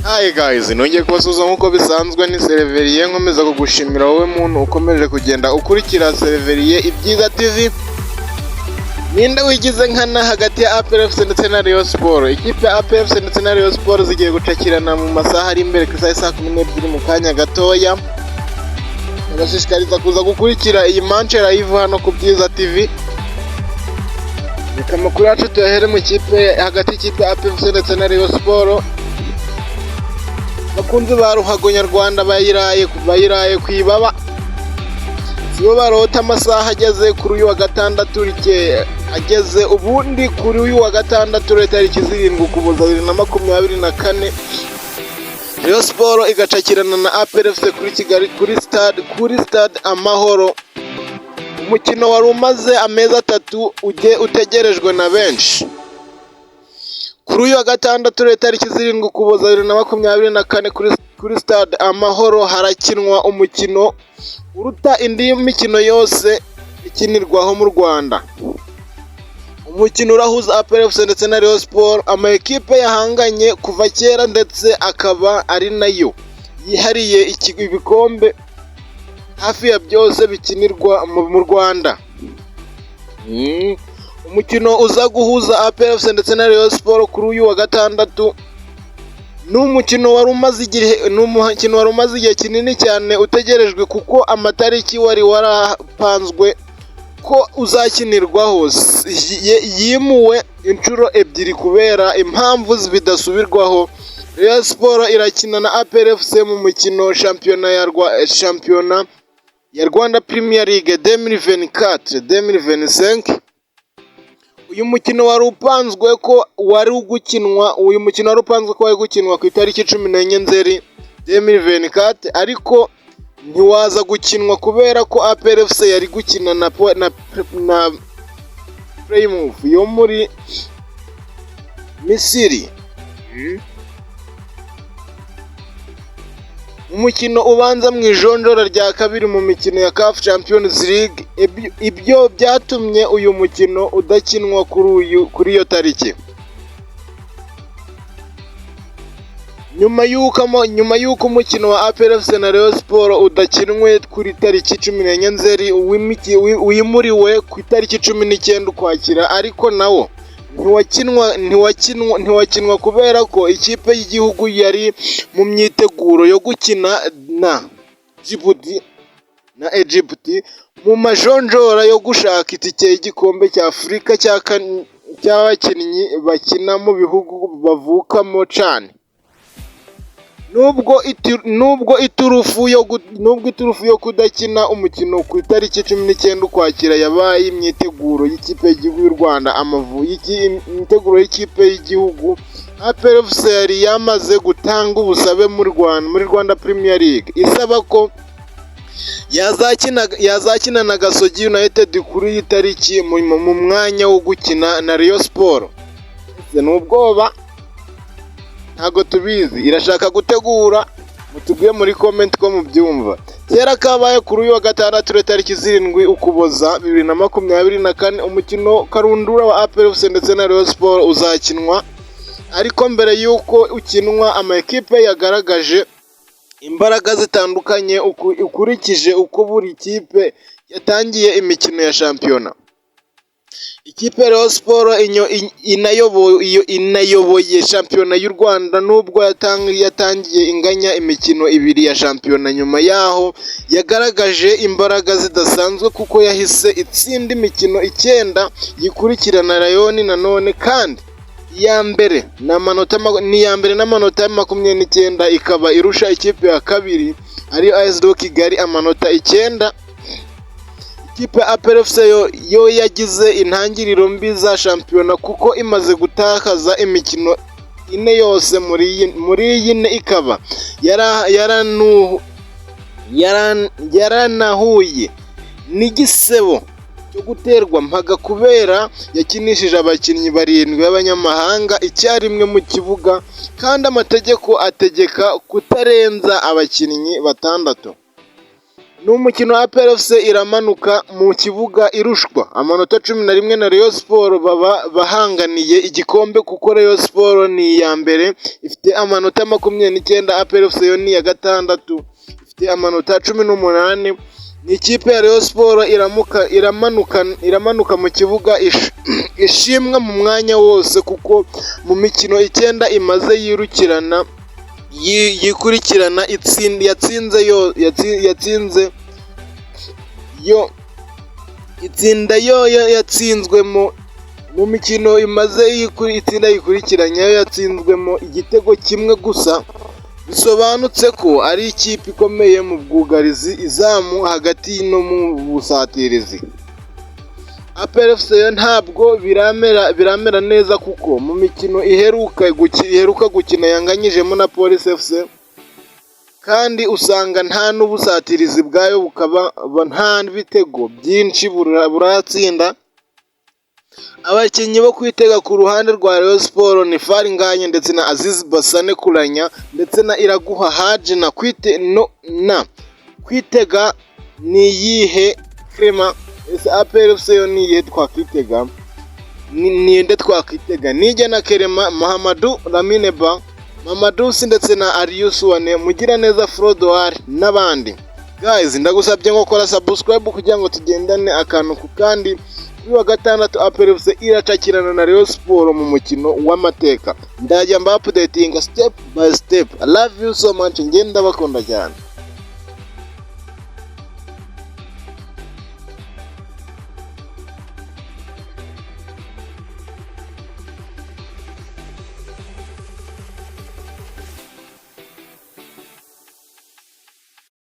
Hi guys, nongeye kubasuhuza nk'uko bisanzwe. Ni Sereveriye, nkomeza kugushimira wowe muntu ukomeje kugenda ukurikira Sereveriye Ibyiza TV. Ninde wigize nkana hagati ya APR FC ndetse na Rayon Sport? Ikipe ya APR FC ndetse na Rayon Sport zigiye gucakirana mu masaha ari imbere, ku isaha ya 12:00, mu kanya gatoya. Ndabashishikariza kuza gukurikira iyi match live hano ku Byiza TV. Reka amakuru yacu tuyahere mu kipe, hagati y'ikipe ya APR FC ndetse na Rayon Sport. Abakunzi ba ruhago nyarwanda bayiraye ku ibaba, sibo barota. Amasaha ageze kuri uyu wa gatandatu ageze ubundi kuri uyu wa gatandatu tariki 7 Ukuboza 2024, Rayon Sport igacakirana na APR FC kuri Kigali kuri stade Amahoro. Umukino wari umaze amezi 3 ujye utegerejwe na benshi. Kuri uyu wa gatandatu tariki 7 Ukuboza 2024, kuri stade Amahoro harakinwa umukino uruta indi mikino yose ikinirwaho mu Rwanda. Umukino urahuza APR FC ndetse na Rayon Sport, ama ekipe yahanganye kuva kera ndetse akaba ari nayo yihariye ibikombe hafi ya byose bikinirwa mu Rwanda. Umukino uza guhuza APR FC ndetse na Rayon Sport kuri uyu wa gatandatu ni umukino wari umaze igihe kinini cyane utegerejwe, kuko amatariki wari warapanzwe ko uzakinirwaho yimuwe inshuro ebyiri kubera impamvu bidasubirwaho. Rayon Sport irakina na APR FC mu mukino shampiyona ya Rwanda Premier League 2024 2025. Uyu mukino wari upanzwe ko wari gukinwa ku itariki 14 Nzeri 2024, ariko ntiwaza gukinwa kubera ko APR FC yari gukina na Plymouth yo muri Misiri. Umukino ubanza mu ijonjora rya kabiri mu mikino ya CAF Champions League, ibyo byatumye uyu mukino udakinwa kuri iyo tariki. Nyuma y'uko umukino wa APR FC na Rayon Sport udakinwe kuri tariki 14 Nzeri, wimuriwe ku itariki 19 Ukwakira, ariko nawo ntiwakinwa kubera ko ikipe y'igihugu yari mu myiteguro yo gukina na Djibouti na Egypt mu majonjora yo gushaka itike y'igikombe cya Afurika cy'abakinnyi bakina mu bihugu bavukamo, CHAN. Nubwo iturufu yo kudakina umukino ku itariki 19 Ukwakira yabaye imyiteguro y'ikipe y'igihugu y'u Rwanda Amavubi, imyiteguro y'ikipe y'igihugu, APR FC yari yamaze gutanga ubusabe muri Rwanda, muri Rwanda Premier League, isaba ko yazakina na Gasogi United kuri iyi tariki mu mwanya wo gukina na Rayon Sport. Ese ni ubwoba? Ntabwo tubizi. Irashaka gutegura. Mutubwiye muri comment ko mubyumva. Kera kabaye, kuri uyu wa gatandatu tariki 7 Ukuboza 2024, umukino karundura wa APR FC ndetse na Rayon Sport uzakinwa. Ariko mbere y'uko ukinwa, ama ekipe yagaragaje imbaraga zitandukanye ukurikije uko buri kipe yatangiye imikino ya shampiyona. Ikipe ya Rayon Sport inayoboye shampiyona y'u Rwanda, nubwo yatangiye inganya imikino ibiri ya shampiyona. Nyuma yaho yagaragaje imbaraga zidasanzwe, kuko yahise itsinda imikino icyenda yikurikirana. Rayon nanone kandi iya mbere ni iya mbere n'amanota 29, ikaba irusha ikipe ya kabiri ariyo AS de Kigali amanota 9. Ikipe ya APR FC yo yagize intangiriro mbi za shampiyona, kuko imaze gutakaza imikino ine yose. Muri iyi ine ikaba yaranahuye n'igisebo cyo guterwa mpaga kubera yakinishije abakinnyi barindwi b'abanyamahanga icyarimwe mu kibuga, kandi amategeko ategeka kutarenza abakinnyi batandatu. Ni umukino wa APR FC iramanuka mu kibuga irushwa amanota 11 na Rayon Sports, baba bahanganiye igikombe, kuko Rayon Sports ni iya mbere ifite amanota 29, APR FC yo ni iya gatandatu ifite amanota 18. Ni ikipe ya Rayon Sports iramuka iramanuka mu kibuga ishimwa mu mwanya wose, kuko mu mikino icyenda imaze yirukirana yikurikirana yatsinze yo yatsinze yo itsinda yo yatsinzwemo. Mu mikino imaze itsinda yikurikiranya, yo yatsinzwemo igitego kimwe gusa. Bisobanutse ko ari ikipe ikomeye mu bwugarizi, izamu hagati no mu busatirizi. APR FC yo ntabwo biramera neza, kuko mu mikino iheruka gukina yanganyijemo na Police FC, kandi usanga nta n'ubusatirizi bwayo bukaba nta bitego byinshi buratsinda. Abakinnyi bo kwitega ku ruhande rwa Rayon Sports ni Fall Ngagne ndetse na Aziz Bassane Koulagna ndetse na Iraguha Hadji na kwite no na kwitega ni iyihe Clement? Ese APR FC yo ni iyihe twakwitega? Ninde twakwitega? Niyigena Clement, Mahamadou Lamine Ba, Mamadou Sy ndetse na Aliou Souane, Mugiraneza Frodoir n'abandi. Guys, ndagusabye ngo kora subscribe kugira ngo tugendane akantu ku kandi. Kuri wa gatandatu APR FC iracakirana na Rayon Sports mu mukino w'amateka. Ndajya mba updating step by step. I love you so much, ngenda bakunda cyane.